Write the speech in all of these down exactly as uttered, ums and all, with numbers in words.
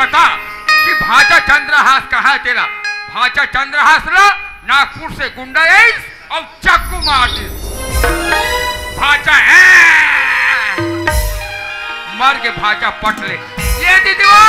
बता कि भांचा चंद्रहास कहाँ हे तेला? भांचा चंद्रहास ला नागपुर से गुंडा आइस अउ चाकू मार दिस। भांचा ए! मर के भांचा पट ले। ये दीदी वो!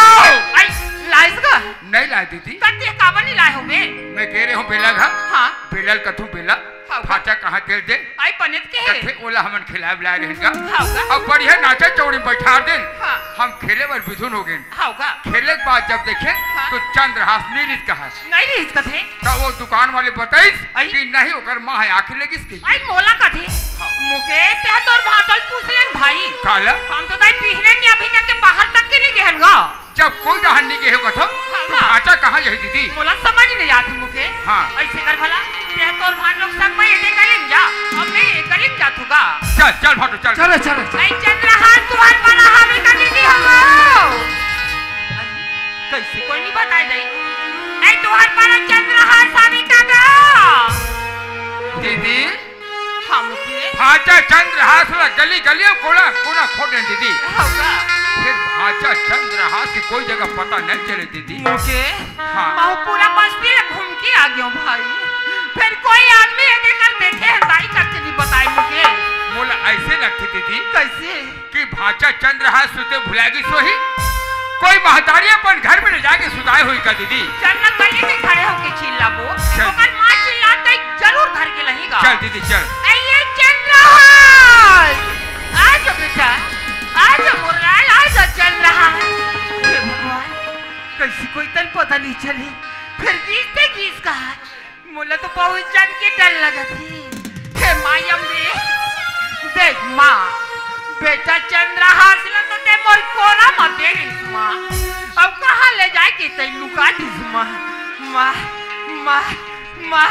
आई, लाइस का? नहीं लाए दीदी। कत्ते काबर नहीं लाए होबे? मैं कह रहे हूँ बेला घर। हाँ। बेला ल कथू बेला। हाँ। भांचा कहाँ खेल दे? आई पनेत के हे। कथे ओला हमन खिलाए बुलाए रहेन का। हाँ का? अब बढ़िया नाचा चौड़ी बैठा देन। हाँ। हम खेले बर बिधुन हो गेन। हाँ का? खेले के बाद जब देखे हाँ। तो चंद्रहास नहीं रिहिस कहा। नहीं रिहिस कथे। तो वो दुकान वाले बताइस आई। कि नहीं ओकर माँ हे आखिर ले गिस के। आई मोला कथे। हाँ। मुके ते तोर भांचा ल पूछ लेन भाई। काला? हम तो दाई पिहने के अभी तक के बाहर तक के नहीं गेहन गा। जब कोई डहर नहीं गेहे कथो, हाँ, तो हाँ। भांचा कहाँ जाही दीदी? मोला समझ नहीं आत मुके। हाँ। ऐसे कर भला, ते तोर भांचा लोग संग में एदे गली में जा, अब मैं ए गली में जाथू गा। चल, चल भाटो, चल। चलो, चलो, चलो। ऐ चंद्रहास तुहर बना हवे का दीदी हम। कैसे कोई नहीं बताए दई? ऐ तुहर बना चंद्रहास हवे का गा? दीदी, हाँ, मुखिया। भांचा चंद्रहास ला गली गली अउ कोना कोना खोजे दीदी। हाँ का? फिर भांचा चंद्रहास के कोई जगह पता नहीं चले दीदी। मुखिया। हाँ। मैं पूरा बस्ती ला घूम के आ गयो भाई। फिर कोई आदमी एदे कर देखे हे दाई करके नहीं बताए मुखिया। मोला ऐसे लगथे दीदी। कैसे? कि भांचा चंद्रहास सुते भुला गिस होही। कोई महतारी अपन घर में ले जाके सुताए होही का दीदी? चल ना गली में खड़े होके चिल्लाबो। चल। ओकर माँ चिल्लात हे जरूर धर के लही गा। चल दीदी चल। ऐ ये चंद्रहास, आ जा बेटा, आ जा मोर लाल, आ जा चंद्रहास। हे भगवान, कैसे कोई तन पता नहीं चले, फिर गिस ते गिस कहाँ। मोला तो बहुत जन के डर लगत हे। हे माई अम्बे, देख माँ, बेटा चंद्रहास ला तो ते मोर कोरा म दे रिहिस माँ। अब कहाँ ले जाके ते लुका दिस माँ? माँ, माँ, माँ,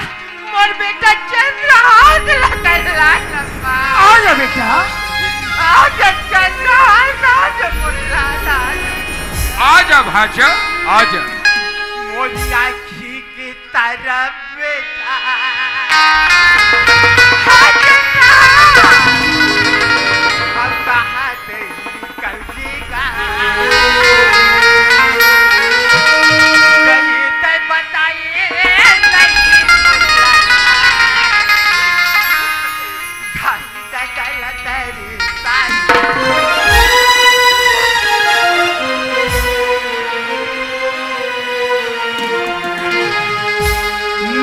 मोर बेटा चंद्रहास ला कर लान माँ। आ जा बेटा। आ जा चंद्रहास, आ जा मोर लाल, आ जा। आ जा भांचा, आ जा। मोर लाल। की तरफ बेटा। हाँ, बेटा। हम कहाँ से निकल गए? कहीं तो बताइए, कहीं।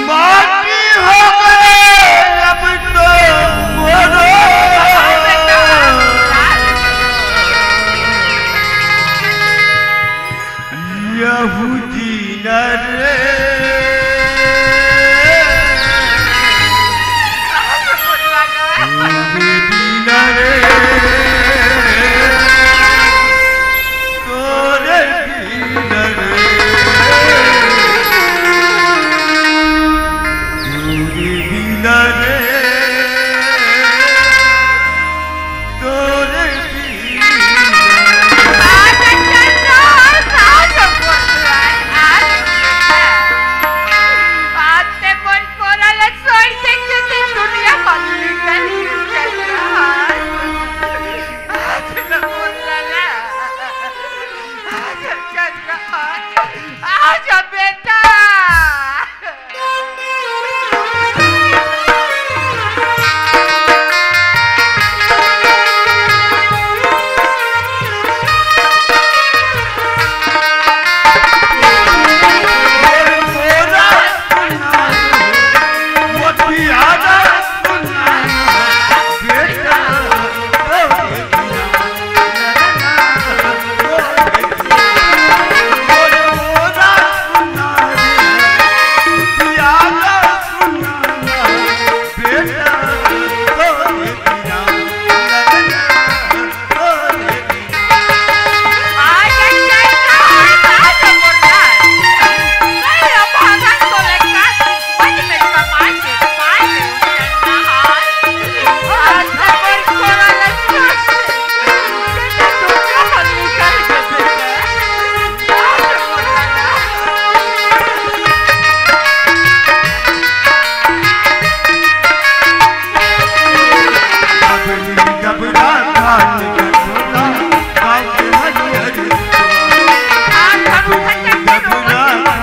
माटी हो गए अब तो मोरो। यहू दीना रे, तोरे दीना रे, तोरे दीना रे, तोरे दीना रे। तोरे बिना।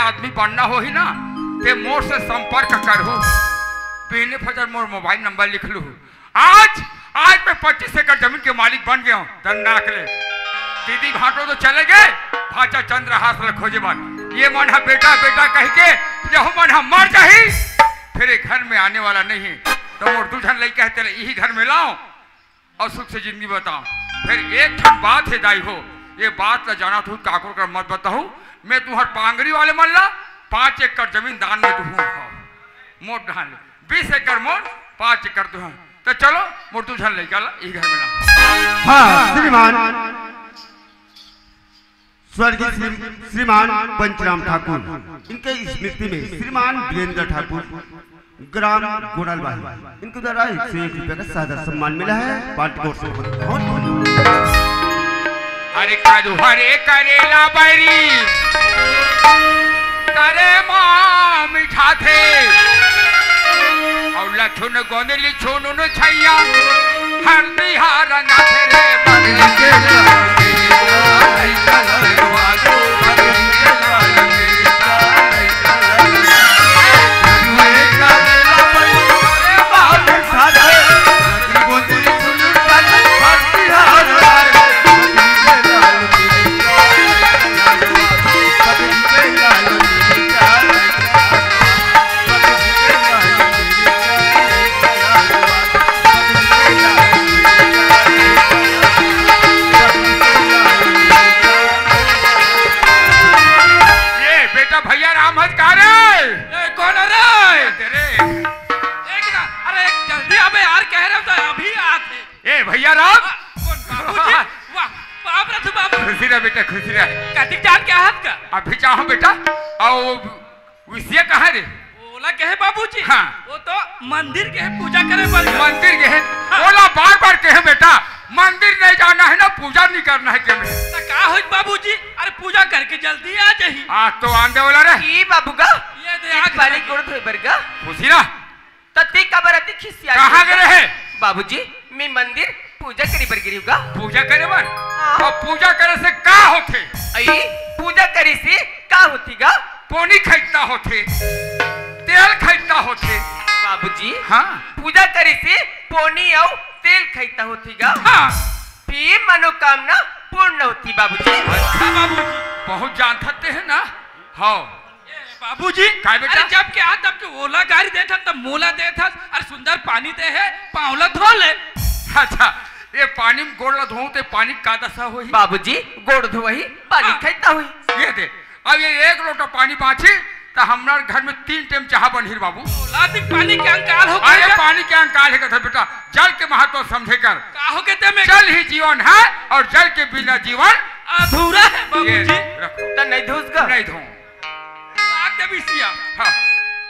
आदमी बनना होही ना, ते मोर से संपर्क करहू। बिहने फजर मोर मोबाइल नंबर लिख लूहू। आज, आज मैं पच्चीस एकड़ जमीन के मालिक बन गया हूँ। धन्नाक ले। दीदी भाटो तो चले गए, भांचा चंद्रहास ल खोजे बर। ये मन ह बेटा, बेटा कह के, यहू मन ह मर जाही, फिर ये घर में आने वाला नहीं है। तो मोर दू झन लइका है, तेला यही घर में लाओ और सुख से जिंदगी बताओ। फिर एक ठन बात है दाई हो, ये बात ला जाना तू काकरो कर मत बताहू। मैं तुहर पांगरी वाले मन ला पांच एकड़ जमीन दान में दूहूं। मोर डाल बीस एकड़ मोर, पांच एकड़ तुहर। तो चलो, मोर दू झन लइका ला ई घर में ला। हाँ, श्रीमान, स्वर्गीय श्री-, श्रीमान पंचराम ठाकुर, इनके स्मृति में श्रीमान वीरेंद्र ठाकुर, ग्राम गोड़लबाही, इनके द्वारा एक सौ एक रुपया का सादर सम्मान मिला है। पार्टी की ओर से बहुत बहुत धन्यवाद। अरे कादू हरे करेला बैरी, करे माँ मिठाथे, और लछुन गोंदली छुनुन छैया, हर तिहार नाथ रे बन के। ए, बेटा, भैया राम हज का रे? ए, कौन है रे? तेरे। एक ना, अरे, एक जल्दी अबे यार, कह रहे हो तो अभी आते। ए, भैया राम। वाह, कौन बाबूजी? वाह, बाप रे तू बाबू। खुशी रह बेटा, खुशी रह। कतिक जान के आहत का? अभी चाहो बेटा, आओ। विषय कहाँ रे? ओला कहे बाबूजी। हाँ। वो तो मंदिर के है, पूजा करे बर गए। मंदिर के है? हाँ। ओला बार बार कहे बेटा, मंदिर नहीं जाना है ना, पूजा नहीं करना है के में। त का होई बाबूजी? अरे पूजा करके जल्दी आ जाही। आ तो आंदे वाला रे। ई बाबू का? ये दे एक आग बारी लगी। गोड़ धोए बर गा। खुशी ना? त ती काबर अति खिसिया कहाँ गे रहे? बाबूजी, मैं मंदिर पूजा करे बर गिरी गा। पूजा करे बर? हाँ। और पूजा करे से का होथे? अई, पूजा करे से का होती गा? पोनी खैता होथे, तेल खैता होथे। बाबूजी, हाँ। पूजा करे से पोनी अउ तेल खैता होती गा। हाँ। फिर मनोकामना पूर्ण होती बाबूजी। अच्छा बाबूजी। बहुत जानथते है ना? हाँ। ए, बाबूजी, काय बेटा? अरे जब के आ तब के ओला गारी देथस, तब मोला देथस, अरे सुंदर पानी दे है, पाँव ला धो ले। अच्छा, ये पानी में गोड़ ला धोऊं ते पानी का दशा होही? बाबूजी, गोड़ धोवही, पानी हाँ। खैता होही। ये दे, अब ये एक लोटा पानी बाँची, त हमरा घर में तीन टाइम चाहा बनही रे बाबू। ओला दिक पानी के अंकाल हो अरे गया। पानी के अंकाल है कथा बेटा, जल के महत्व समझे कर। का हो गए ते में? जल ही जीवन है और जल के बिना जीवन अधूरा है ये बाबूजी। रखो। त नहीं धोस गा? नहीं धो। आग दे बिसिया। हाँ,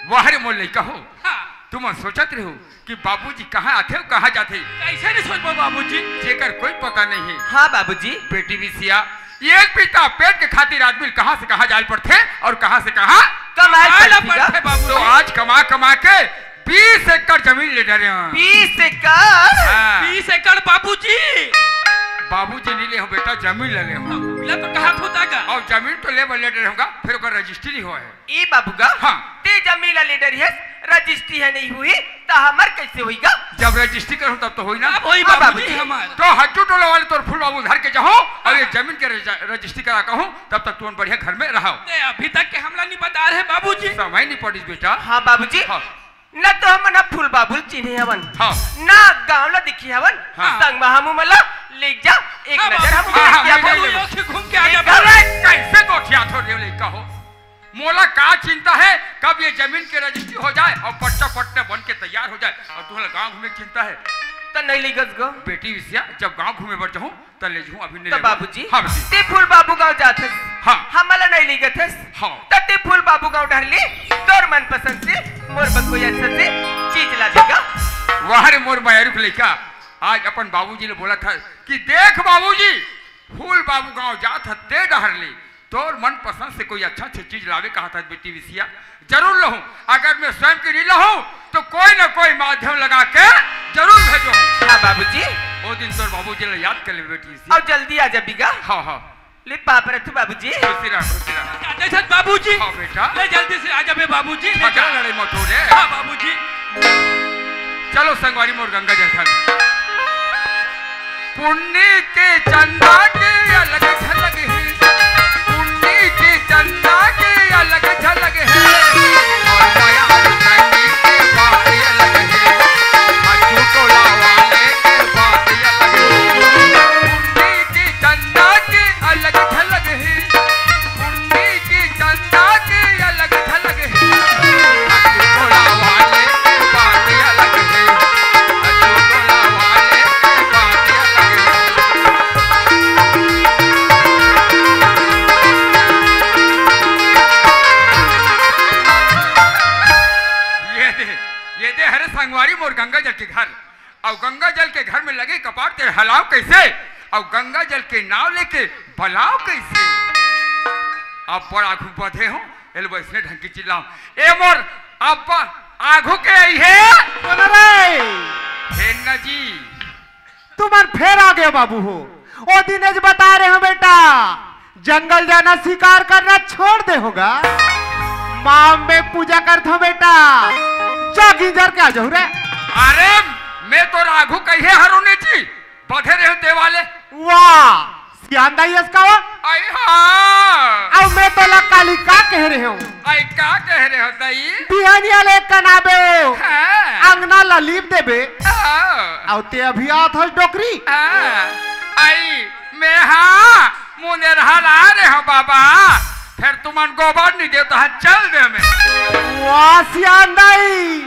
वाह रे मोर लइका हो। हाँ। तुम सोचत रहो कि बाबूजी कहाँ आथे अउ कहाँ जाथे। कैसे नहीं सोचबो बाबूजी? जेकर कोई पता नहीं है। हाँ बाबूजी। बेटी बिसिया, एक बीता पेट के खातिर आदमी कहाँ से कहाँ जाए पड़थे और कहाँ से कहाँ कमाए कमाए ला पड़थे गा। पड़थे बाबूजी। तो आज कमा कमा के बीस एकड़ जमीन ले डरे हैं। बीस एकड़? हाँ। बीस एकड़ बाबूजी। बाबूजी नहीं ले हो बेटा, जमीन ले ले हो। तो उला तो कहा होता का? और जमीन तो ले ले डरे होगा, फिर ओकर रजिस्ट्री नहीं हुआ है। ए बाबू गा, हाँ। ते जमीन ला ले डरिहस, रजिस्ट्री है नहीं हुई, त हमर कैसे होई गा? जब रजिस्ट्री करहूं तब तो होई ना। अब होई हाँ, बाबूजी बाबूजी। हमार। तो हट्टू टोला वाले तोर फूल बाबू धर के जाहूं और ये जमीन के रज-, रजिस्ट्री करा कहूं, तब तक तुम बढ़िया घर में रहो। ते अभी तक के हमला नहीं बता रहे बाबूजी। समय नहीं पड़िस बेटा। हाँ बाबूजी। हाँ। न तो हमन ह फूल बाबू ल चिन्हे हवन, हाँ। न गांव ला दिखी हवन, हाँ। संग म हमू मन ला ले जा, एक हाँ, नजर बाबू। हमू हाँ, हाँ, देखिया ले, ले, बोल। ले। घूम के आ जा। अरे, कैसे गोठियाथो रे लइका हो? मोला का चिंता है, कब ये जमीन के रजिस्ट्री हो जाए और पट्टा पट्टा बन के तैयार हो जाए और तुहला गांव घूमे के चिंता है। त नहीं लेगस गो। बेटी बिसिया, जब गांव घूमे बर जाहूं, त ले जाहूं, अभी नहीं त लेगो। बाबूजी, हाँ, बेटी। ते फूल बाबू गांव जाथस। हाँ। हमला नहीं लेगथस। हाँ। त ते फूल बाबू गांव डहर ले, तोर मनपसंद से मोर बर कोई अच्छा से चीज ला देगा। वाह रे मोर मयारू के लइका, आज अपन बाबूजी ले बोला था कि देख बाबूजी, फूल बाबू गांव जात ह ते डहर ले, तोर मनपसंद से कोई अच्छा अच्छा चीज लावे कहा था बेटी बिसिया, जरूर लहूं। अगर मैं स्वयं के नहीं लहूं, तो कोई ना कोई माध्यम लगा के जरूर भेजो। हाँ बाबूजी। ओ दिन तोर बाबूजी ला याद कर ले बेटी बिसिया। और जल्दी आ जा बिगा। हाँ, हाँ। ले पाप रे तू बाबूजी। खुशी रह, खुशी रह। जैसे बाबूजी। हाँ बेटा। ले जल्दी से आ जाबे बाबूजी, ले झगड़ा जा। लड़ाई मत हो रे। हाँ बाबूजी। चलो संगवारी मोर गंगा जल ढार। पुन्नी के चंदा के अलग झलक हे, पुन्नी के चंदा के अलग झलक हे। और नया संगी के बात अलग हे, अज्जू टोला वाले के बात अलग हे। पुन्नी के चंदा के अलग झलक हे, पुन्नी के चंदा के अलग झलक हे। अज्जू टोला वाले के बात अलग हे, अज्जू टोला वाले के बात अलग हे। ये दे, ये दे हरे संगवारी मोर गंगा जल के घर। अउ गंगा जल के घर में लगे कपाट तेर हलाव कइसे? अउ गंगा जल के नाव लेके बलाव कइसे? अब बड़ आघू बधे हो, एल वइसने ढंग के चिल्लाव। ए मोर अब्बा आघू के अइहे। कोन रे? हे न जी। तुमन फेर आ गए बाबू हो। ओ दिनेश बता रहे हो बेटा, जंगल जाना, शिकार करना छोड़ दे होगा। माँ अम्बे पूजा करथो बेटा। जा गिंजर के आ जाहू रे। अरे, मैं तो आघू कहे हरों ने जी, बधे रहे देवाले। वाह, सियान दाई असका वा। आई हाँ। अब मैं तो ला काली का कह रहे हूँ। आई का कह रहे हो दाई? बिहनिया ले कनाबे। हाँ। अंगना ला लीप देबे। हाँ। अउ ते अभी आत हस डोकरी। हाँ। आई मैं हाँ, मुंह ने रहा ला रहे हो बाबा। फिर तुमन गोबर नहीं देता है, चल दे मैं। वाह सियान दाई,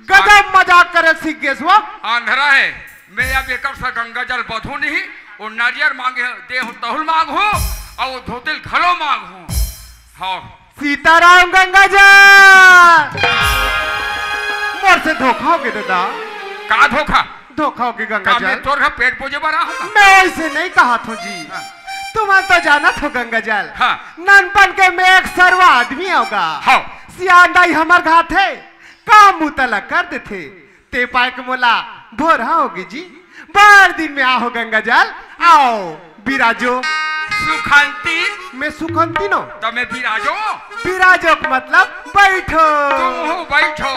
गजब मजाक करे सीख गेस वो। आंधरा है, मैं अब एकर से गंगा जल बधू नहीं, वो नारियर मांगे दे हूँ तहुल मांग हूँ, और वो धोतिल घलो मांग हूँ। हाँ। सीताराम गंगा जल। मोर से धोखा हो गए दादा। का धोखा? धोखा हो गए गंगा का जल। मैं तोर घर पेट पूजे बर आऊँ का? मैं ऐसे नहीं कहा थो जी। हाँ। तुमन तो जानत हो गंगा जल। हाँ। ननपन के मैं एक सरवा आदमी होगा। हाँ। सियान दाई हमर घात है। काम मुतला कर देथे। ते पाए के मोला भोरा होगे जी। बड़ दिन में आहो गंगा जल, आओ बिराजो। सुखंती। मैं सुखंती नो। तो मैं बिराजो। बिराजो के मतलब बैठो। तुम हो बैठो।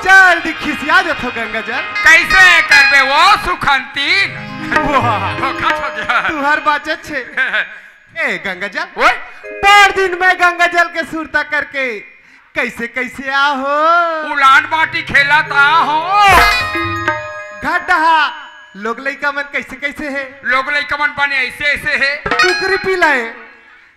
जल्दी खिसिया जथो गंगा जल। कैसे करबे वो सुखंती? वाह। धोखा हो गया। तुहर बात अच्छे। ए गंगा जल। ओए। बड़ दिन में गंगा जल के सुरता करके कैसे कैसे आहो? उलान बाटी खेलत आहो। घाट डहा लोग लइका मन कैसे कैसे हे? लोग लइका मन बने ऐसे ऐसे हे। कुकरी पिलाए।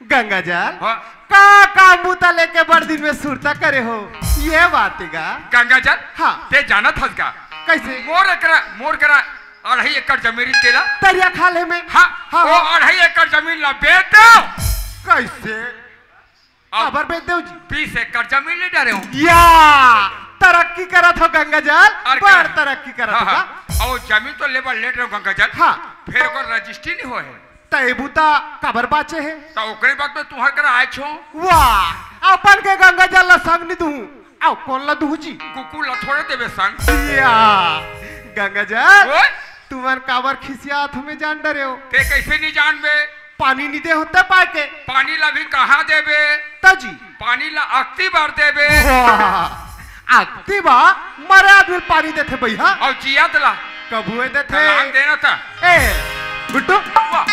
गंगा जल, हाँ। का का मुता लेके बड़ दिन में सुरता करे हो? ये बात गा। गंगा जल, हाँ। ते जानत हस का? कैसे? मोर करा, मोर करा अढ़ाई एकड़ जमीन तेला। तरिया खाल हे में। हाँ, हाँ, वो हाँ। अढ़ाई एकड़ जमीन ला बेच दो। कैसे? अब काबर बेच देव जी? बीस एकड़ जमीन ले डारे हूँ। या, तरक्की करत हो गंगा जल, और बड़ क्या? तरक्की करत हाँ, हो हाँ। का? और जमीन तो लेबर लेट रहे हो गंगा जल। हाँ। फिर ओकर रजिस्ट्री नहीं होए है। त ए बूता काबर बाचे है? त ओकरे बाद में तुहर करा आए छो। वाह, अपन के गंगा जल ला संग नहीं दूँ, आओ कौन ला दूँ जी? कुकुर ला थोड़े देवे संग। या, गंगा जल, ओए? तुमन काबर खिसियात हमें जान डरे हो? ते कैसे नहीं जानबे? पानी नी दे होता पाके। पानी ला भी कहाँ देबे? तजी। पानी ला अक्ति बार देबे। वाह, अक्ति बा, मरे आदमी पानी देथे भैया। और जियात ला? कभुए देथे। तलाक देना था। ए, गुड्डू। वाह,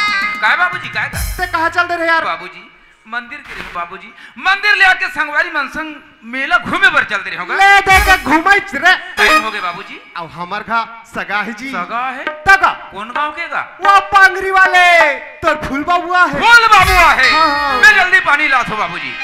काय बाबूजी, काय था? ते कहाँ चल दे रहे यार? बाबूजी, मंदिर के रहे बाबूजी। मंदिर ले आके संगवारी मन संग मेला घूमे बर चल दे रहे होगा। ले दे के घूमैच रे। टाइम हो गए बाबूजी। अब हमर घर सगा है जी। सगा है? तगा। कौन गांव के गा? वो पांगरी वाले, तोर फूल बाबुआ है। फूल बाबुआ है। हाँ, हाँ। मैं जल्दी पानी लात हो बाबूजी।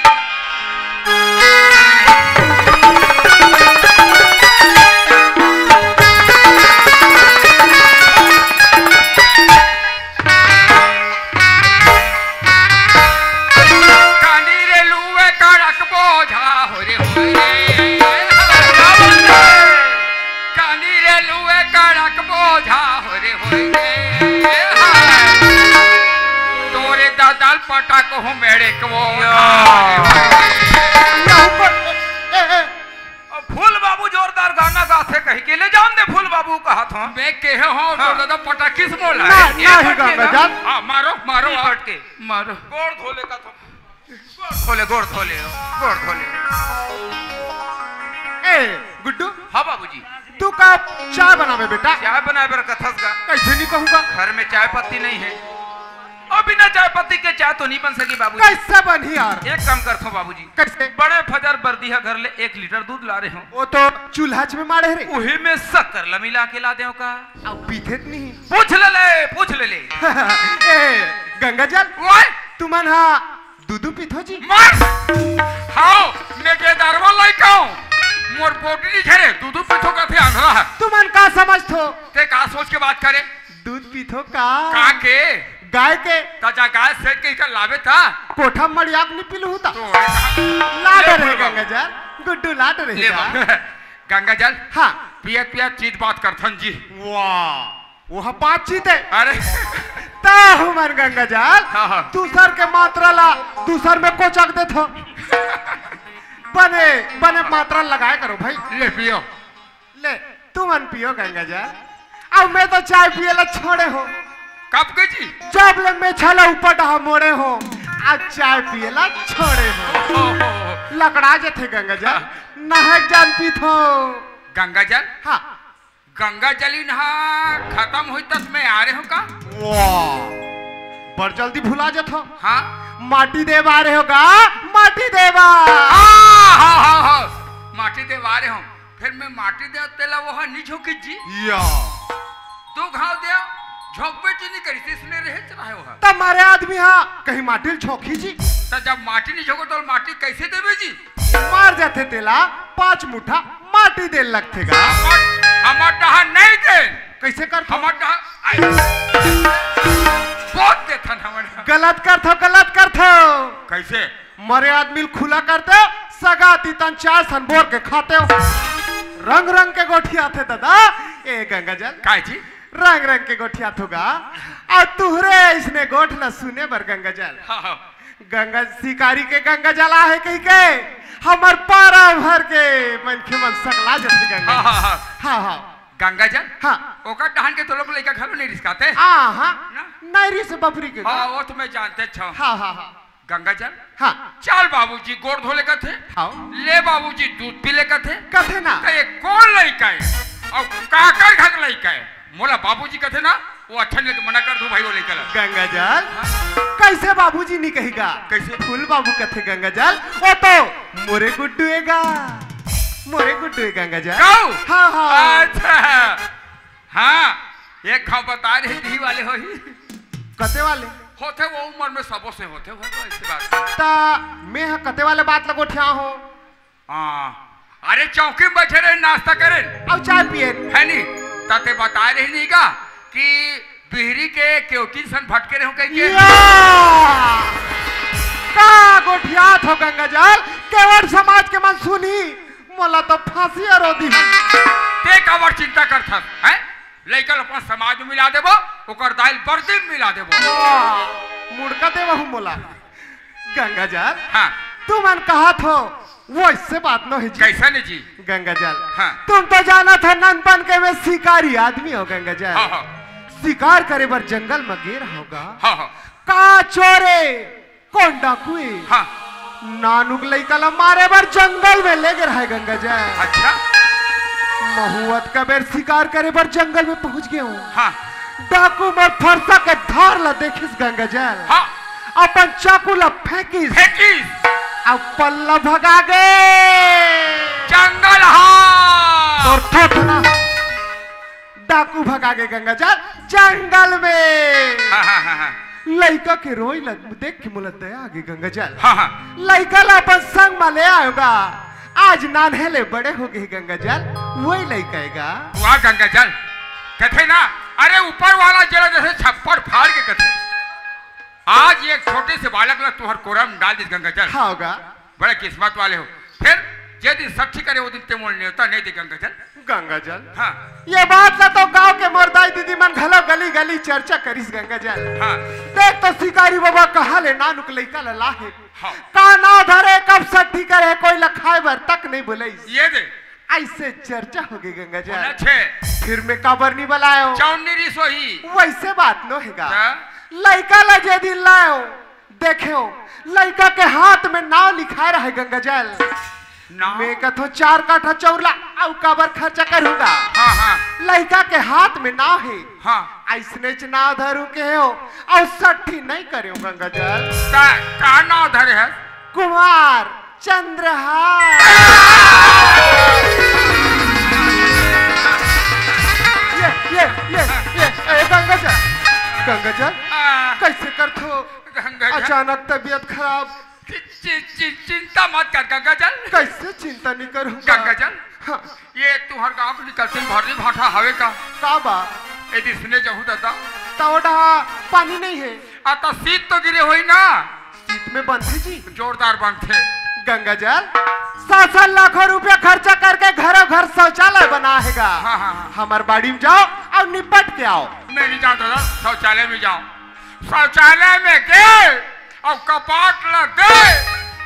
कानी रे लुए कड़क बोझा हो रे होए। कानी रे लुए कड़क बोझा हो रे होए। तोरे ददल पटक हो मेरे को। या। अब फूल बाबू जोरदार गाना गाथे कहि के ले जान दे फूल बाबू कहत हो। मैं कहे हो हाँ। तो दादा पटाखिस बोला ना, है। ना ही गाना जान। हाँ, मारो, मारो, नहीं आप। पटके। मारो। गोड़ धो ले का थो। गोड़ धो ले, गोड़ धो ले, गोड़ धो ले। ए, गुड्डू। हाँ बाबूजी। तू का चाय बनावे बेटा? चाय बनावे बर कथस का? कैसे नहीं कहूँगा? घर में चाय पत्ती नहीं है। और बिना चाय पत्ती के चाय तो नहीं बन सकी बाबूजी। कैसे बनही यार? एक काम करथो बाबूजी। कैसे? बड़े फजर बरदिहा घर ले एक लीटर दूध ला रहे हो। वो तो चूल्हा में माड़े रे। उही में शक्कर ला मिला के ला देव का? अब पीथे त नहीं। पूछ ले ले, पूछ ले ले। ए, गंगा जल। ओए! तुमन हा दूधू पीथो जी? मर! हाओ, मैं के दरवा लइका हूँ। मोर बोटी नहीं झरे, दूधू पीथो कथे आंधरा है। तुमन का समझथो? ते का सोच के बात करे? दूध पीथो का? का के? गाय के। त जा गाय सेठ के इकर लावे था। कोठा मड़ियाक नहीं पीलू होता। तो ला डरे गंगा जल, गुड्डू ला डरे ले बा। गंगा जल। हाँ। पियत पियत चीज बात करथन जी। वाह, वो बातचीत है। अरे। ता हमन गंगा जल, हाँ, हाँ। दूसर के मात्रा ला दूसर में कोचक देथो। बने, बने मात्रा लगाए करो भाई। ले पियो। ले, तुमन पियो गंगा जल। अब मैं तो चाय पिए ला छोड़े हो। कब के जी? जब ले मैं छला ऊपर डहा मोड़े हो, आज चाय पिए ला छोड़े हो। ओहो। लकड़ा जथे गंगा जल, हाँ। नहक जान पीथो। गंगा जल? हाँ। गंगा जल ही नहा खत्म हुई तस मैं आ रहे हो का? वाह, बड़ जल्दी भुला जथो। हाँ? माटी देवा आ रहे हो का? माटी देवा। हाँ, हाँ, हाँ, हाँ। माटी देवा आ रहे हो। फिर मैं माटी दे तेला वो हा नहीं झोंकी जी। या। दो घाव दे, झोंकबे जी नहीं करी, इसने रहे चलाए हो हा। त मारे आदमी हा, कहीं माटी ल झोंकी जी। त जब माटी नहीं झोंको तो माटी कैसे देवे जी? मार जाथे तेला, पाँच मुठा माटी दे लगथे गा। हमर, हमर डहा नहीं दे। कैसे करथो? हमर डहा, आई। बहुत देथन हमर डहा। गलत करथो, गलत करथो। कैसे? मरे आदमी ल खुला कर दे, सगा तीतन चार सन बोर के खाते हो। रंग रंग के गोठियाथे दादा, ए गंगा जल। काय जी? रंग रंग के गोठियाथो गा। अउ तुहरे इसने गोठ ल सुने बर गंगा जल। हाँ, हाँ। गंगा शिकारी के गंगा जल आहे कही के हमर पारा भर के मनखे मन सकला जथे गंगा हाँ, जल। हाँ, हाँ। हाँ, हाँ। गंगा जल? हाँ। ओकर डहन के तो लोग लइका घलो नहीं रिसकाते। हाँ, हाँ। ना? नहीं रिस बपरी के हाँ, का? वो तो मैं जानते अच्छा हूँ। हाँ, हाँ, हाँ। गंगा जल? हाँ। चल बाबूजी गोड़ धो ले कथे। हाँ। ले बाबूजी दूध पी ले कथे। कथे ना। त ये कौन लइका है? अउ काकर घर लइका है? मोला बाबूजी कथे ना, वो अच्छा नहीं लगे, मना कर दो भाई वो लइका ला। गंगा जल? हाँ। कैसे बाबूजी नहीं कहेगा? कैसे? फूल बाबू कथे गंगा जल, वो तो मोरे गुड्डू एगा। मोरे गुड्डू ए गंगा जल। कहू? हाँ, हाँ। अच्छा। हाँ, एक घाव बता रहे दी वाले हो ही। कते वाले? होथे वो उम्र में सबों से होथे, वो तो ऐसी बात नहीं। ता मैं ह कते वाले बात लगोठिया हो? हाँ, अरे चौकी में बैठे रहे, नाश्ता करे। अउ चाय पिए। है नी? ताते बता रहे नहीं का कि बिहरी के केवटी सन भटके रहे हो कहीं के? या! का गोठियात हो गंगा जल, केवट समाज के मन सुनी, मोला तो फांसी अरो दी। ते काबर चिंता करथस, हैं? लइका ल अपन समाज में मिला देबो, ओकर दाई ल बरदी में मिला देबो। वाह, मुड़का देवा हूँ मोला। गंगा जल, हाँ। तुमन कहत हो, वैसे बात न है जी। कैसा नहीं जी? गंगा जल, हाँ। तुम तो जानत हो ननपन के मैं शिकारी आदमी हो गंगा जल। हाँ, हाँ। शिकार करे बर जंगल में गे रहोगा। हाँ, हाँ। का चोरे कौन डाकू हे? हाँ। नानुक लइका ला मारे बर जंगल में ले गे रहे गंगा जल। अच्छा। महूँ अतका बेर शिकार करे बर जंगल में पहुंच गे हूँ। हाँ। डाकू मोर फरसा के धार ला देखिस गंगा जल। हाँ। अपन चाकू ला फेंकिस। फेंकिस। अब पल्ला भगा गे। जंगल हा। तोर थोथना। डाकू भगा गे गंगा जल जंगल में। हाँ, हाँ, हाँ, हाँ। लइका के रोई ल देख के मोला दया आ गे गंगा जल। हाँ, हाँ। लइका ला अपन संग में ले आयोगा। आज नान्हे ले बड़े हो गे गंगा जल, वही लइका एगा। वाह गंगा जल, कथे ना, अरे ऊपर वाला जरा जैसे छप्पड़ फाड़ के कथे। आज एक छोटे से बालक ला तुहर कोरा में डाल दिस गंगा जल। हाँ होगा। बड़े किस्मत वाले हो। फिर जे दिन सठी करे वो दिन ते मोल नेवता नहीं दे गंगा जल। गंगा जल। हाँ। ये बात ला तो गांव के मोर दाई दीदी मन घलो गली गली चर्चा करिस गंगा जल। हाँ। देख तो शिकारी बाबा कहाँ ले नानुक लइका ला लाहे। हाँ। का नाव धरे, कब सठी करे, कोई ला खाए बर तक नहीं बुलाइस। ये दे। ऐसे चर्चा हो गई गंगा जल। होना छे। फिर मैं काबर नहीं बुलायो। चौनी रिस होही। वैसे बात नो हेगा। हाँ। लइका ला जे दिन लायो, देखेव, लइका के हाथ में नाव लिखाए रहे गंगाजल। नाव? मैं कथों चार काठा चौरला, अउ काबर खर्चा करूंगा? हाँ, हाँ। लइका के हाथ में नाव हे। हाँ। अइसनेच नाव धरूं कहेव, अउ सट्ठी नहीं करेव गंगाजल। का, का नाव धरे हस? कुमार चंद्रहास। ये, ये, ये, ये, ए, गंगाजल, गंगाजल, हाँ। कइसे करथो? गंगाजल। अचानक तबीयत खराब। चि-, चि-, चि-, चिंता मत कर गंगाजल। कइसे चिंता नहीं करूंगा? गंगाजल। हाँ। ये तुंहर गांव के निकलते भर्री भाठा हवे का? का बा? ए दिसने जहू दादा। त ओ डहा पानी नहीं हे। आ त सीत तो गिरे होही ना? सीत में बनथे जी। जोरदार बनथे। गंगाजल, सात सात लाखों रुपया खर्चा करके घरों घर शौचालय बना हे गा। हाँ, हाँ, हाँ। हमर बाड़ी में जाव अउ निपट के आव। मैं नहीं जांव दादा, शौचालय में जांव। शौचालय में गे अउ कपाट ल दे,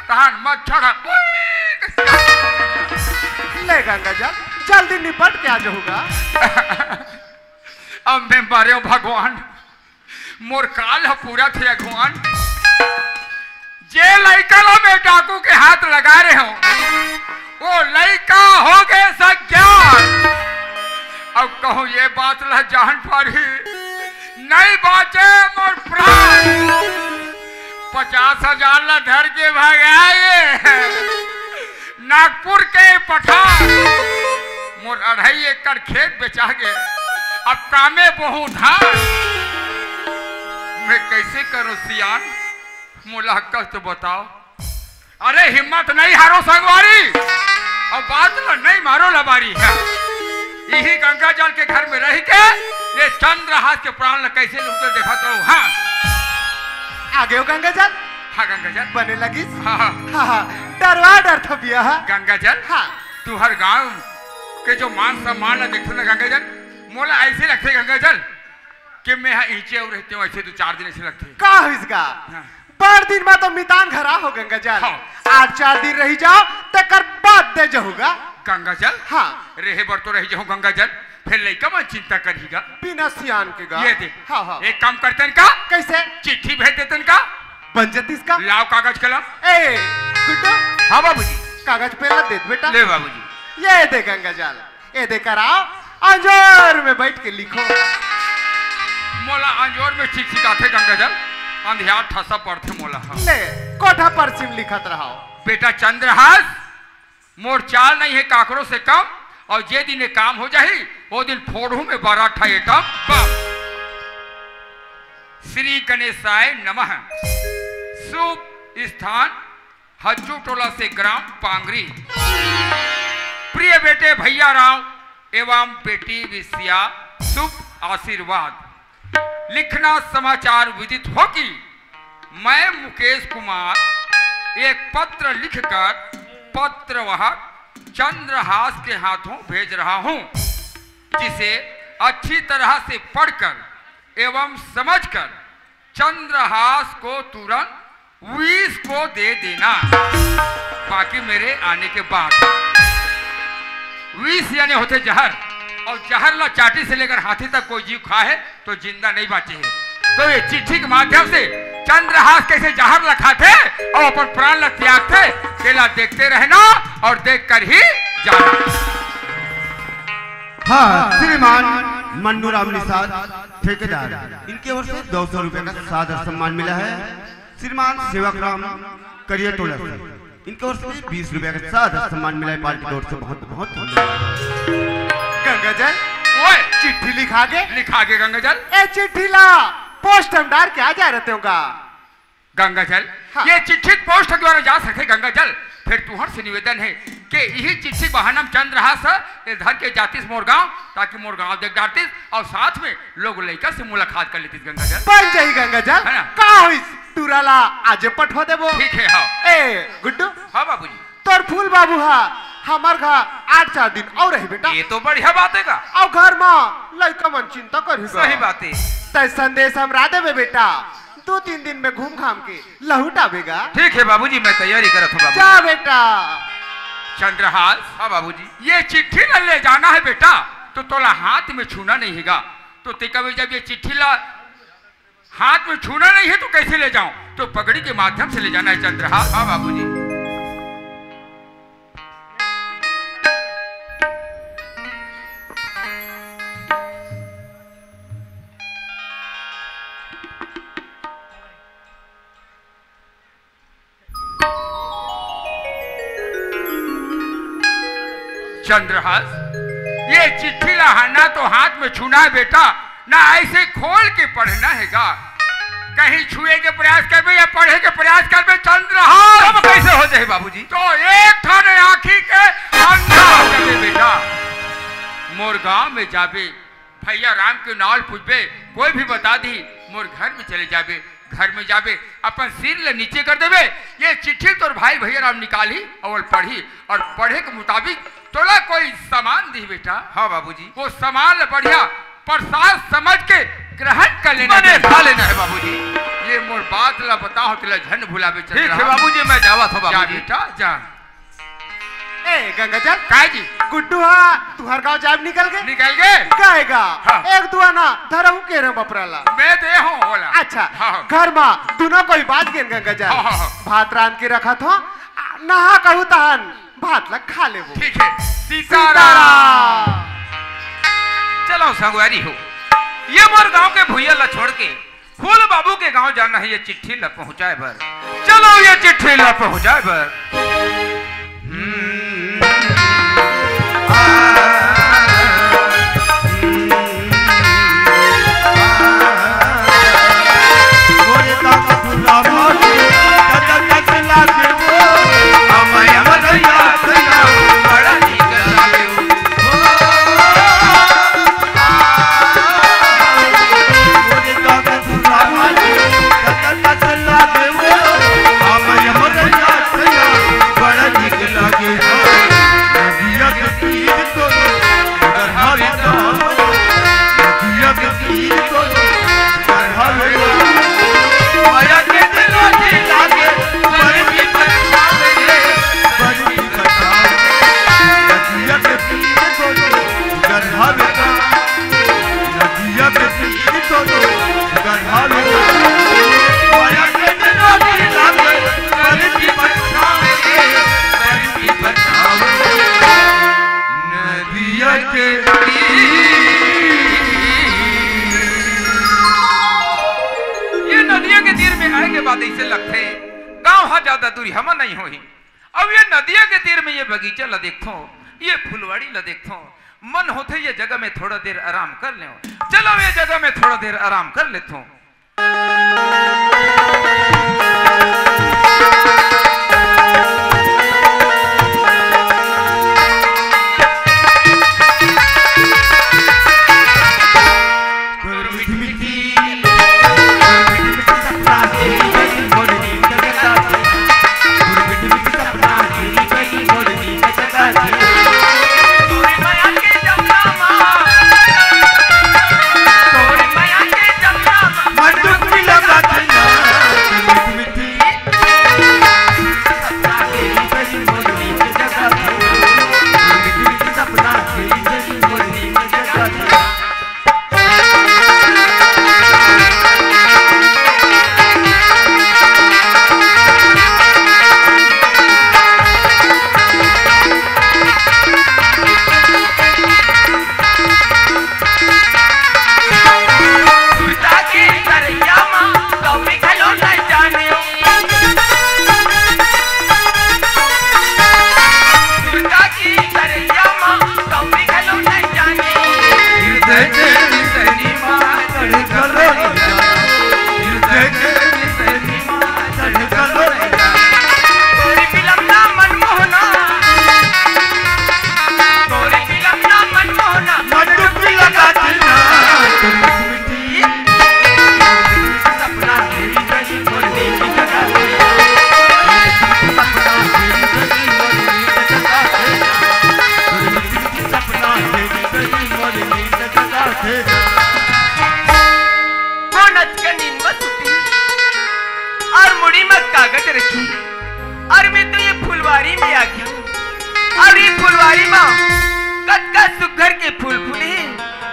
तहन मच्छर ह। ले गंगाजल, जल्दी निपट के आ जहू गा। अब मैं मरेंव भगवान, मोर काल ह पूरा थे भगवान। जे लइका ल मैं डाकू के हाथ लगा रहे हंव, ओ लइका हो गे सज्ञान। अब कहूं ये बात ल जान पारही, नहीं बांचे मोर प्राण। पचास हजार ल धर के भगाए नागपुर के पठान। मोर अढ़ाई एकड़ खेत बेचा गे, अब कामे बोहूं धान। मैं कइसे करूं सियान, मोला अक्कल तो बताव। अरे हिम्मत नहीं हारो संगवारी, अउ बात ल नहीं मारो लबारी। हाँ। इही गंगाजल के घर में रहि के ये चंद्रहास के प्राण ल कइसे लूटथे देखत रहूं। हाँ। आ गेव गंगाजल? हाँ गंगाजल। बने लगिस? हाँ, हाँ। हाँ, हाँ। डरवा डरथों भइया। गंगाजल? हाँ। तुंहर गांव के जो मान सम्मान ल देखथों ना गंगाजल, मोला अइसे लगथे गंगाजल, कि मैं ह इहिंचे अउ रहितेंव, अइसे दू चार दिन अइसे लगथे। का होइस गा? हाँ। बड़ दिन म तो मितान घर आहो गंगाजल। हाँ। आज चार दिन रहि जाव, तेकर बाद दे जहू गा। गंगाजल? हाँ। रेहे बर तो रहि जहूं गंगाजल, फेर लइका मन चिंता करही गा। बिना सियान के गा। ये दे। हाँ, हाँ। एक काम करतेन का? कइसे? चिट्ठी भेज देतेन का? बन जतिस का? लाव कागज कलम। ए, गुड्डू। हाँ बाबूजी। कागज पेन ला दे बेटा। ले बाबूजी। ये दे गंगाजल। ए दे कराव, अंजोर में बइठ के लिखों। मोला अंजोर में चिकचिकाथे गंगाजल, अंधियार ठसा पड़थे मोला। ले, कोठा परछी म लिखत रहव। बेटा चंद्रहास, मोर चाल नहीं हे काकरो से कम, अउ जे दिन ये काम हो जाही, ओ दिन फोड़हूं मैं बारह ठा एटम बम। श्री गणेशाय नमः। शुभ स्थान हज्जू टोला से ग्राम पांगरी। प्रिय बेटे भैया राव एवं बेटी विषया, शुभ आशीर्वाद। लिखना समाचार विदित हो कि मैं मुकेश कुमार एक पत्र लिखकर पत्रवाहक चंद्रहास के हाथों भेज रहा हूं, जिसे अच्छी तरह से पढ़कर एवं समझकर चंद्रहास को तुरंत विष को दे देना। बाकी मेरे आने के बाद, विष यानी होथे जहर, अउ जहर ला चाटी से लेकर हाथी तक कोई जीव खाए तो जिंदा नहीं बांचे हे। तो ये चिट्ठी के माध्यम से चंद्रहास कइसे जहर ला खाथे अउ अपन प्राण ला त्यागथे, तेला देखते रहना अउ देख कर ही जाना। हाँ, श्रीमान मन्नू राम निषाद, ठेकेदार, इनके ओर से दो सौ रुपए का सादर सम्मान मिला है। श्रीमान सेवक राम करिया टोला से, इनके ओर से भी बीस रुपए का सादर सम्मान मिला है पार्टी की ओर से। बहुत बहुत धन्यवाद। गंगाजल, ओए! चिट्ठी लिखा गे? लिखा गे गंगाजल। ए चिट्ठी ला पोस्ट में डार के आ जा रहते होगा। गंगाजल, हाँ। ये चिट्ठी पोस्ट द्वारा जा सके गंगाजल। फिर तुहर से निवेदन है कि यही चिट्ठी बहाना में चंद्रहास ए धर के जातिस मोर गांव, ताकि मोर गांव देख डारतिस अउ साथ में लोग लइका से मुलाकात कर लेतिस गंगाजल। बन जाही गंगाजल। है ना? का होइस? टूरा ला आजे पठवा देबो। ठीक है, हाँ। ए गुड्डू। हाँ बाबूजी। तोर फूल बाबू हा हमर घर आठ चार दिन अउ रही बेटा। ये तो बढ़िया बात है का? अउ घर मा लइका मन चिंता करही गा। सही बात है। तै संदेश हमला देबे बेटा, दो तीन दिन में घूम घाम के लहुट आबे गा। ठीक है बाबूजी, मैं तैयारी करत हूँ बाबू। जा बेटा। चंद्रहास। हाँ बाबूजी। ये चिट्ठी ला ले जाना है बेटा, तो तोला हाथ में छूना नहीं है गा। तो ते कभी जब ये चिट्ठी ला हाथ में छूना नहीं है तो कैसे ले जाऊं? तो पगड़ी के माध्यम से ले जाना है चंद्रहास। हाँ बाबूजी। चंद्रहास, ये चिट्ठी ला ना तो हाथ में छूना है बेटा, ना ऐसे खोल के पढ़ना है गा। कहीं छुए के प्रयास करबे या पढ़े के प्रयास करबे चंद्रहास, तब कैसे हो जाए बाबूजी? तो एक ठन आँखी के अंधा हो जाबे बेटा। मोर गांव में जाबे, भैया राम के नाव ल पूछबे, कोई भी बता दी, मोर घर में चले जाबे, घर में जाबे, अपन सिर ल नीचे कर देबे, ये चिट्ठी तोर भाई भैया राम निकालही अउ पढ़ही, अउ पढ़े के मुताबिक तोला कोई सामान दी बेटा। हाँ बाबूजी। वो सामान ल बढ़िया प्रसाद समझ के ग्रहण कर लेना बने बेटा। खा लेना है बाबूजी। ये मोर बात ला बताओ, तेला झन भुलाबे ठीक है चंद्रहास। बाबूजी, मैं जावत हूँ जा बाबूजी। बेटा, जा। ए, गंगाजल। काय जी? गुड्डू हा तुहर गांव जाब निकल गे? निकल गे? गए गा। हाँ। एक दुआ ना धरहूं के रे बपरा ला। मैं दे हूं ओला। अच्छा, हाँ, हाँ। घर मा दुनो कोई बात गेन गंगाजल। हाँ, हाँ, हाँ। भात रांध के रखत हो, नहा कहू तहन भात ला खा लेबो। ठीक है, सीताराम। सीताराम। चलो संगवारी हो, ये मोर गांव के भुइया ला छोड़ के फूल बाबू के गांव जाना है ये चिट्ठी ला पहुंचाए बर। चलो ये चिट्ठी ला पहुंचाए बर। हम्म। ये नदिया के तीर में आए के बाद ऐसे लगथे, गांव हा ज्यादा दूरी हमर नहीं होही। अब ये नदिया के तीर में ये बगीचा ला देखथो, ये फुलवाड़ी ला देखथो, मन होथे ये जगह में थोड़ा देर आराम कर लेव। चलो ये जगह में थोड़ा देर आराम कर लेथो। कोन अतका नींद म सुती अउ मुड़ी म कागज रखी, अउ मैं तो ये फुलवारी में आ गया हूँ। अउ ये फुलवारी म कतका सुग्घर के फूल फूले हे,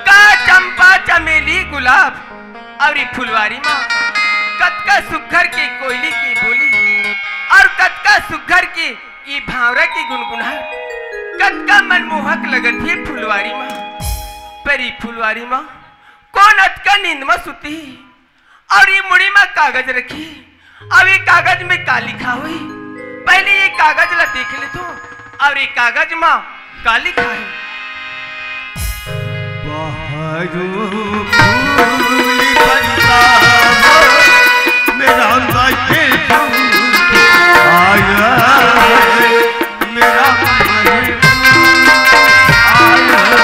का चंपा, चमेली, गुलाब। अउ ई फुलवारी म कतका सुग्घर के कोयली के बोली अउ कतका सुग्घर के ई भांवरा के गुनगुनाहट, कतका मनमोहक लगत हे फुलवारी म। पर ई फुलवारी म कोन अतका नींद म सुतही अउ ई मुड़ी म कागज रखही अउ ई कागज म का लिखा होही? पहिली ये कागज ला देख लेथों अउ ई कागज म का लिखा हे? बहरू फूल बनता हो, मेरा मजनू आया है, मेरा मजनू आया है।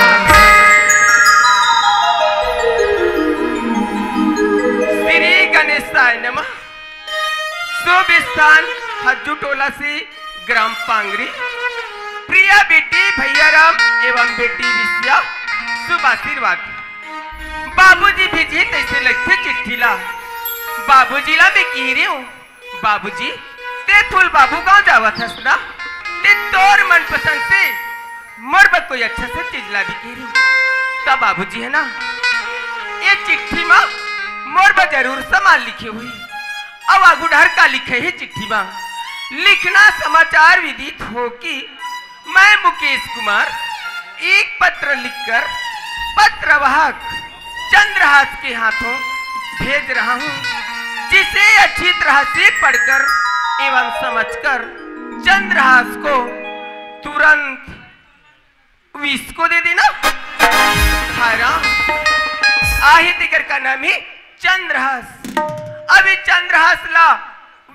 श्री गणेशाय नमः। शुभ स्थान हज्जू टोला से ग्राम पांगरी। प्रिया बेटी भैया राम एवं बेटी विश्या, शुभ आशीर्वाद। बाबूजी भेजे तइसे लगथे चिट्ठी ला। बाबूजी ला मैं कहे रेहेंव, बाबूजी, तें फूल बाबू गांव जावत हस ना, तें तोर मनपसंद से मोर बर कोई अच्छा से चीज लाबे कहे रेहेंव। त बाबूजी हे ना, ये चिट्ठी म मोर बर जरूर सामान लिखे होही। अउ आगू डहर का लिखे हे चिट्ठी म? लिखना समाचार विदित हो कि मैं मुकेश कुमार एक पत्र लिखकर पत्रवाहक चंद्रहास के हाथों भेज रहा हूँ, जिसे अच्छी तरह से पढ़कर एवं समझकर चंद्रहास को तुरंत विश्को दे देना। हाय राम, आही तेकर का नाम हे चंद्रहास। अब ये चंद्रहास ला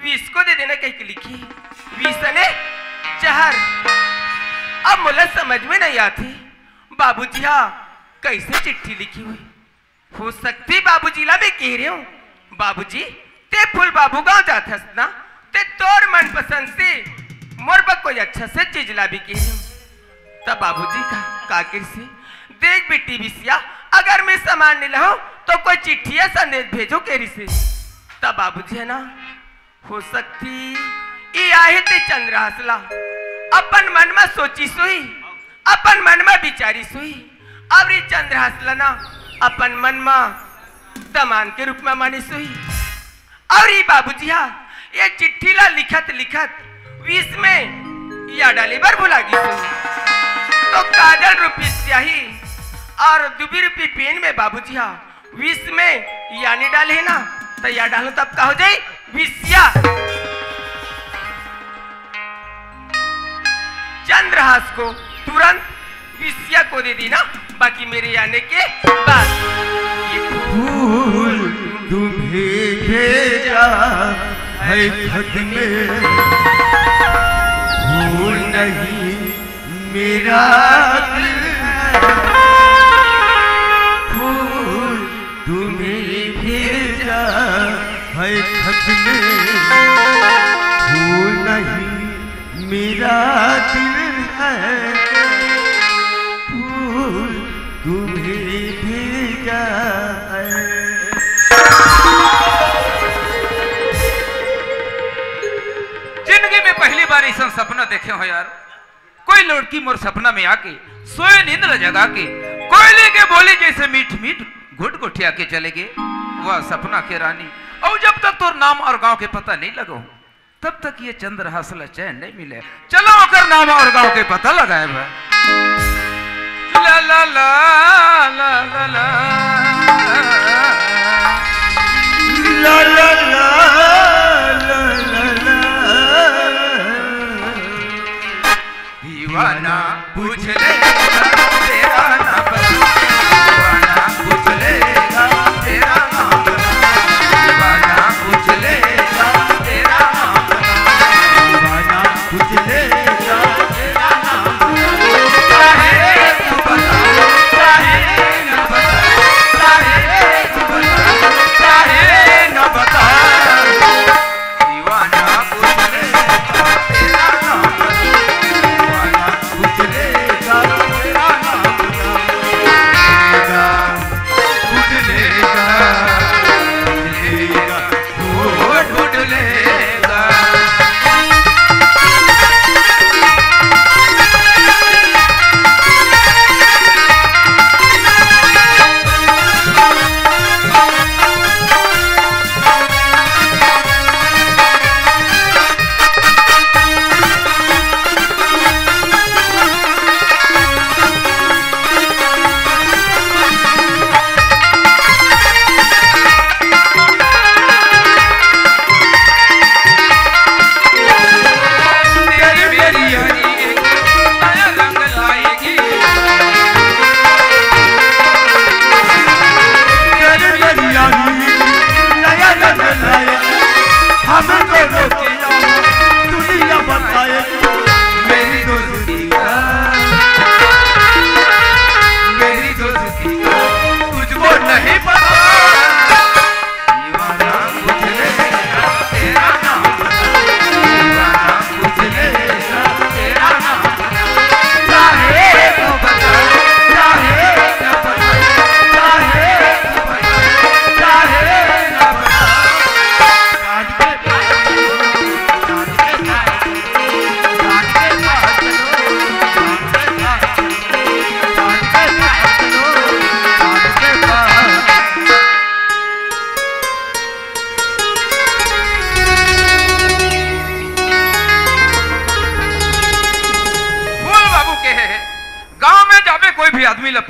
विश्को दे देना कहिके लिखे। विश्व ने जहर। अब मोला समझ में नहीं आथे, बाबूजी हा कइसे चिट्ठी लिखे होही। हो सकथे बाबूजी ला मैं कहे रेहेंव, बाबूजी, तें फूल बाबू गांव जात हस ना, तें तोर मनपसंद से मोर बर कोई अच्छा से चीज लाबे कहे रेहेंव। त बाबूजी का, का कहिसे, देख बेटी विश्या, अगर मैं सामान नइ लाहूं त कोई चिट्ठी या संदेश भेजो कहिसे। त बाबूजी हे ना, हो सकथे ये आही तें चंद्रहास ला अपन मन म सोचिस होही, अपन मन म बिचारिस होही, अउ ये चंद्रहास ला ना अपन मन म दमांद के रूप म मानिस होही। अउ ये बाबूजी हा ये चिट्ठी ला लिखत लिखत विश्व में या डाले बर भुला गिस होही। त काजल रूपी स्याही अउ दुबी रूपी पेन म बाबूजी हा विश्व में या नइ डाले हे ना, त या डालहूं तब का हो जाही? विश्या। चंद्रहास को तुरंत विश्या को दे देना, बाकी मेरे आने के बाद। ये फूल तुम्हें भेजा है खत में, फूल नहीं मेरा दिल है। फूल तुम्हें भेजा है खत में, फूल नहीं मेरा दिल है, फूल तुम्हें भेजा है। जिंदगी में पहली बार अइसन सपना देखे हों यार। कोई लड़की मोर सपना में आके सोए नींद ल जगा के कोयली के बोली जइसे मीठ मीठ गुटगुटिया के चले गे, वाह सपना के रानी। अउ जब तक तोर नाम अउ गांव के पता नइ लगाहूं, तब तक ये चंद्रहास ला चैन नइ मिले। चलो ओकर नाम अउ गांव के पता लगाए बर। ला ला ला, ला ला ला, ला ला ला, ला ला ला। दीवाना पूछ लेगा तेरा नाम बता, दीवाना पूछ लेगा तेरा नाम बता, दीवाना पूछ लेगा तेरा नाम बता, दीवाना पूछ लेगा तेरा नाम बता। चाहे तू बता,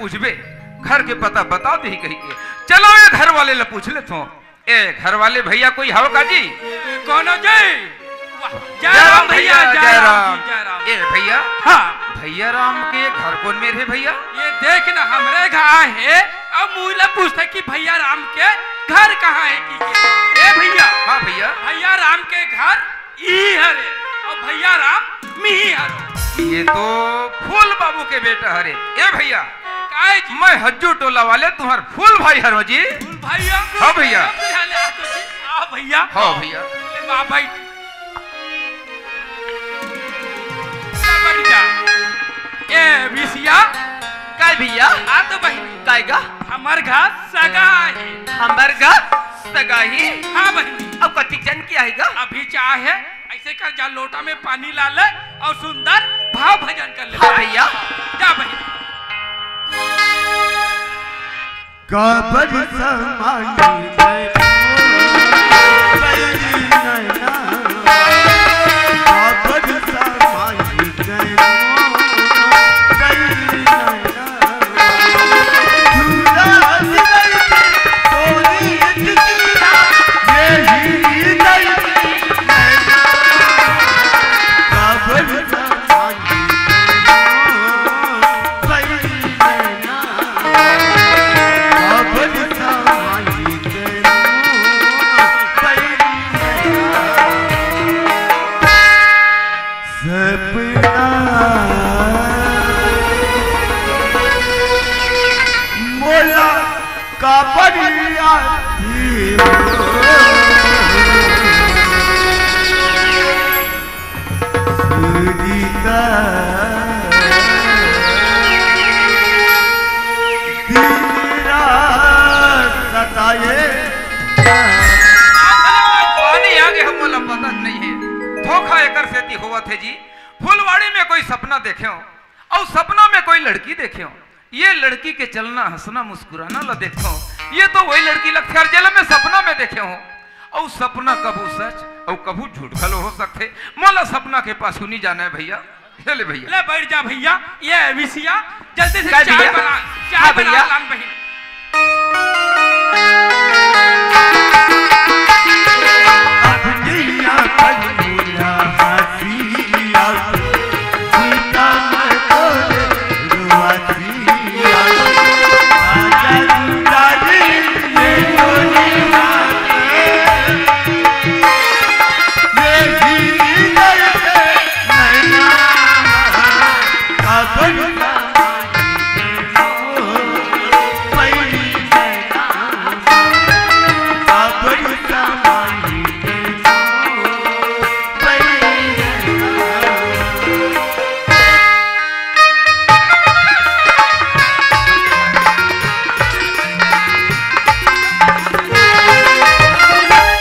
पूछबे, घर के पता बता देही कहिके। चलो, ए घर वाले ला पूछ लेथों। ए घर वाले भइया, कोई हव का जी? कोनो जी? वाह, जय जय राम राम भइया, भइया, जय जय राम राम। जी, जय राम। ए भइया, हाँ। भइया राम के घर कोन मेर हे भइया? ये देख ना, हमरे घर हे, अब मुँह ला पूछथे कि भइया राम के घर कहाँ हे कि? ए भइया। हाँ भइया। भइया राम के घर इही हरे, अउ भइया राम मिही हरे। ये तो फूल बाबू के बेटा हरे। ए भइया, काय जी? मैं हज्जू टोला वाले तुम्हार फूल भाई हरों जी। फूल भाई हो? हाँ भइया। बुझा ले, आ तो जी, आ भइया। हाँ भइया। ले बा, बैठ। ले बैठ जा। ए विसिया। काय भइया? आ तो बहिनी। काय गा? हमर घर सगा हे। हमर घर सगा हे? हाँ बहिनी। अब कतिक जन के आही गा? अभी चाय हे, अइसे कर जा, लोटा में पानी ला ले अउ सुंदर भाव भजन कर ले। हाँ भइया। जा बहिनी। काबर समाई गए मोर बैरी नैना, काबर समाई गए मोर बैरी नैना। सपना मोला काबर आथे हो। सुनीता दिन रात सताए। पानी आगे हम मोला पता नहीं हे, धोखा एकर सेती होवत हे जी। फुलवाड़ी में कोई सपना देखेंव, अउ सपना में कोई लड़की देखेंव। ये लड़की के चलना, हंसना, मुस्कुराना ला देखथंव, ये तो वही लड़की लगथे, जेला मैं सपना में देखे हंव। अउ सपना कभू सच अउ कभू झूठ घलो हो सकथे। मोला सपना के पाछू नी जाना हे भइया। हे ले भइया। ले बैठ जा भइया, ये विसिया, जल्दी से चाय बना, चाय बना लान बहिन।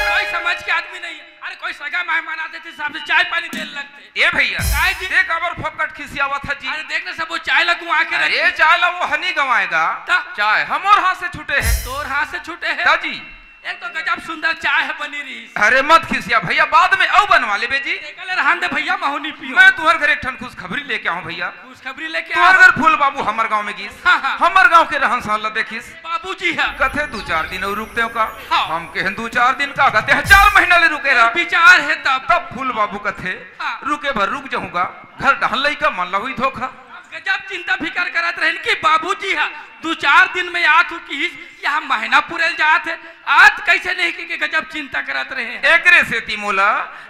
कोई समझ के आदमी नहीं हे। अरे कोई सगा मेहमान आथे त हिसाब से चाय पानी दे लगथे। ए भइया, काय जी? ते काबर फोकट खिसियावत हस जी? अरे देख ना, सब वो चाय ला गुआ के रख अरे चाय ला वो हनी गंवाय गा। त? चाय हमर हाथ से छूटे हे। तोर हाथ से छूटे हे? त जी। एक तो गजब सुंदर चाय हे बनी रहिस। अरे मत खिसिया भइया, बाद में अउ बनवा लेबे जी। तेकर ले रहन दे भइया, महू नी पीओं। मैं तुंहर घर एक ठन खुशखबरी लेके आएंव भइया। खुशखबरी लेके तुंहर घर फूल बाबू हमर गांव में गिस। हाँ, हाँ। हमर गांव के रहन सहन ला देखिस। बाबूजी हे। कथे दू चार दिन अउ रुकतेंव का? हाँ। हम कहेन दू चार दिन का, कथे चार महीना ले रुके रह। विचार हे तब। तब फूल बाबू कथे, हाँ। रुके भर रुक जाहूं गा, घर डहन लइका मन ला होही धोखा। गजब चिंता फिकर करत रहेन कि बाबूजी हे दू चार दिन में आत हों किहिस, इहाँ महीना पुरे ल जात हे, आज कइसे नहीं कहिके गजब चिंता करत रहे। एकरे सेती मोला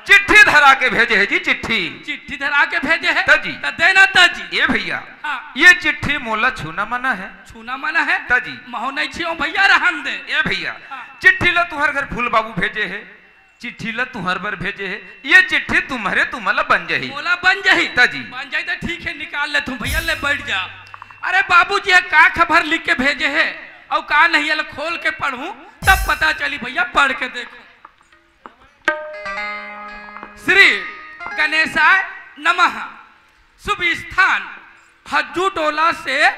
चिट्ठी धरा के भेजे हे जी, चिट्ठी। चिट्ठी धरा के भेजे हे? त जी। त दे ना त जी। ए भइया, हाँ। ये चिट्ठी मोला छूना मना हे। छूना मना हे? त जी। महू नहीं छुओं भइया, रहन दे। ए भइया, हाँ। चिट्ठी ला तुंहर घर फूल बाबू भेजे हे। चिट्ठी ला तुंहर बर भेजे हे, ये चिट्ठी तुम्हरे, तुम्हला बन जाही। मोला बन जाही? त जी। बन जाही त ठीक हे, निकाल लेथंव भइया, ले बैठ जा। अरे बाबूजी, ये का खबर लिख के भेजे हे अउ का नहीं, एला खोल के पढ़हूं, तब पता चलही भइया, पढ़ के देखहूं। श्री गणेशाय नमः। शुभ स्थान हज्जू टोला से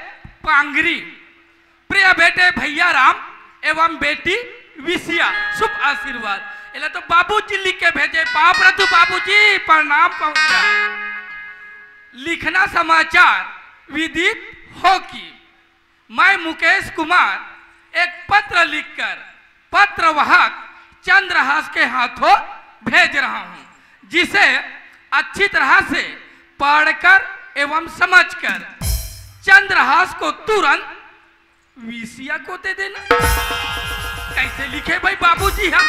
पांगरी। प्रिय बेटे भैया राम एवं बेटी विसिया, शुभ आशीर्वाद। एला तो बाबूजी लिख के भेजे, पाँव परथंव बाबूजी, प्रणाम पहुंचा। लिखना समाचार विदित हो कि मैं मुकेश कुमार एक पत्र लिखकर पत्रवाहक चंद्रहास के हाथों भेज रहा हूं, जिसे अच्छी तरह से पढ़कर एवं समझकर चंद्रहास को तुरंत विसिया को दे देना। कैसे लिखे भाई बाबूजी, हम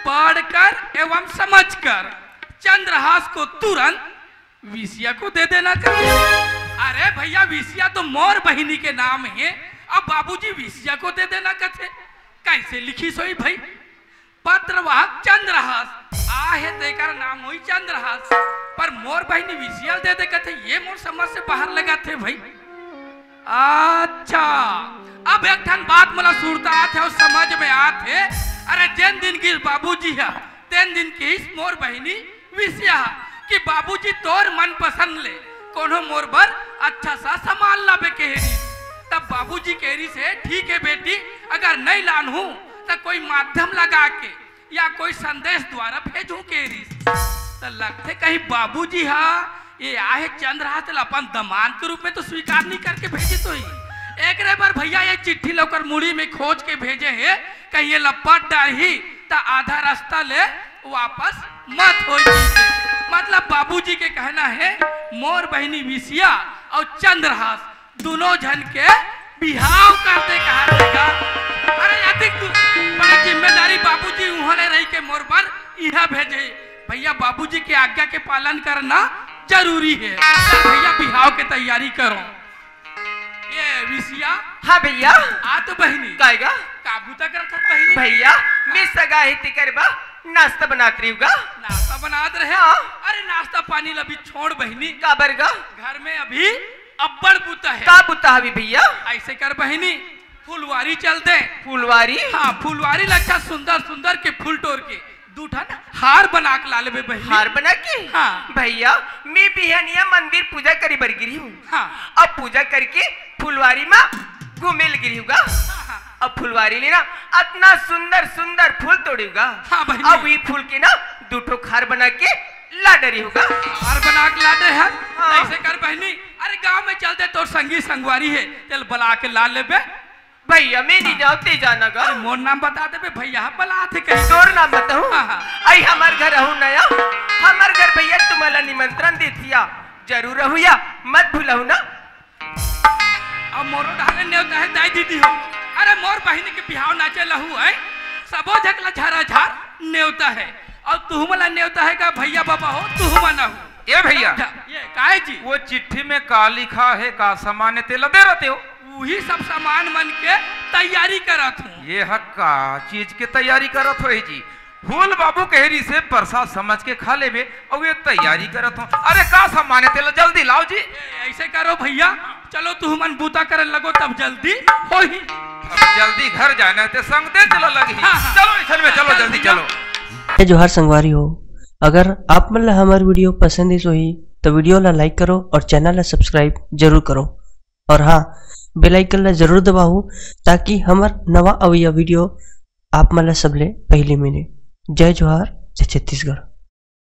पढ़कर एवं समझकर चंद्रहास को तुरंत विसिया को दे देना कथे। अरे भैया, विसिया तो मोर बहिनी के नाम हे, अब बाबूजी विसिया को दे देना कथे। कैसे लिखिस होही भाई? पत्रवाहक चंद्रहास आहे, तेकर नाम होही चंद्रहास, पर मोर बहिनी विसिया दे दे कथे, ये मोर समझ से बाहर लगथे भाई। अच्छा, अब एक ठन बात मोला सुरता आथे अउ समझ में आथे। अरे, जेन दिन गिस बाबूजी हा, तेन दिन किहिस मोर बहिनी विसिया हा कि बाबूजी तोर मनपसंद ले कोनो मोर बर अच्छा सा सामान लाबे कहे रिहिस। तब बाबूजी कहे रिहिस हे, "ठीक हे बेटी, अगर नइ लानहूं त कोई माध्यम लगा के या कोई संदेश द्वारा भेजहूं," कहे रिहिस। त लगथे कहीं बाबूजी हा ये आहे चंद्रहास ला अपन दमांद के रूप में तो स्वीकार नइ करके भेजिस होही। एकरे बर भैया ये चिट्ठी ला ओकर मुड़ी में खोंच के भेजे हे, कहीं ये ला पढ़ डारही त आधा रास्ता ले वापस मत होही कहिके। मतलब बाबूजी के कहना हे, मोर बहिनी विसिया अउ चंद्रहास दूनों झन के बिहाव कर दे कहा जाएगा। अरे, अधिक दु-, बड़े जिम्मेदारी बाबूजी उहाँ ले रहिके मोर बर इहाँ भेजे। भैया, बाबूजी के आज्ञा के पालन करना जरूरी हे। चल भैया, बिहाव के तैयारी करो। ये विसिया। हाँ भैया। आ तो बहिनी। काएगा? का बूता करत हस बहिनी? भैया, मैं सगा हे तेकर बर नाश्ता बनात रहेंव गा। नाश्ता बनात रहे? हाँ। अरे, नाश्ता पानी ला अभी छोड़ बहिनी। काबर गा? घर में अभी अब्बड़ बूता हे। का बूता हवे भैया? ऐसे कर बहिनी, फुलवारी चल दे। फुलवारी? हाँ, फुलवारी ला अच्छा सुंदर सुंदर के फूल टोर के दू ठन हार बना के ला लेबे बहिनी। हार बना के? हाँ। भैया, मैं बिहनिया मंदिर पूजा करे बर गे रहेंव। हाँ। अब पूजा करके फुलवारी मा घूमे ल गे रहेंव गा। हाँ, हाँ। अब फुलवारी ले ना अतना सुंदर सुंदर फूल तोड़ेंव गा। हाँ बहिनी। अब वही फूल के ना दू ठो हार बना के ला डरेंव गा। हार बना के ला डरे हस? हाँ। ऐसे कर बहिनी, अरे गांव में चल दे, तोर संगी संगवारी हे, चल बला के ला लेबे। भैया, मैं नइ जांव, तैं जाना गा। अरे, मोर नाम बता देबे, भैया हा बलात हे कहीं। तोर नाम बताहूं? हाँ, हाँ। अई हमर घर आहू नया, हमर घर भैया तुम्हला निमंत्रण देत हे, जरूर आहू या, मत भुलाहू ना। अब मोरो डाले नेवता हे दाई दीदी हो। अरे, मोर बहिनी के बिहाव नाचे ल आहू हे, सबो झक ला झरा झर नेवता हे। अउ तुहू मन ला नेवता हे का भैया बाबा हो, तुहू मन आहू। ए भैया, जा, ये काय जी? वो चिट्ठी में का लिखा हे, का सामान हे, तेला दे रहते हो। उही सब सामान मन के तैयारी करत हूँ। ये ह का चीज के तैयारी करत हो जी? फूल बाबू कहे रिहिसे प्रसाद समझ के खा लेबे, अउ ये तैयारी करत हो। अरे का सामान हे, तेला जल्दी लाव जी। ए, ऐसे करो भैया, चलो तुहू मन बूता करे लगो, तब जल्दी होही। अब जल्दी घर जाना हे, ते संग दे चलो लगही। हाँ, हाँ। चलो इठन में, चलो चलो जल्दी भैया। चलो। जय जोहार संगवारी हो, अगर आप मन ला हमर video पसंद आइस होही, तो video ला like करो और channel ला subscribe जरूर करो। और हाँ, bell icon ला जरूर दबाहू, ताकि हमर नवा अवइया video आप मन ला सबले पहली मिले। जय जोहार, जय छत्तीसगढ़।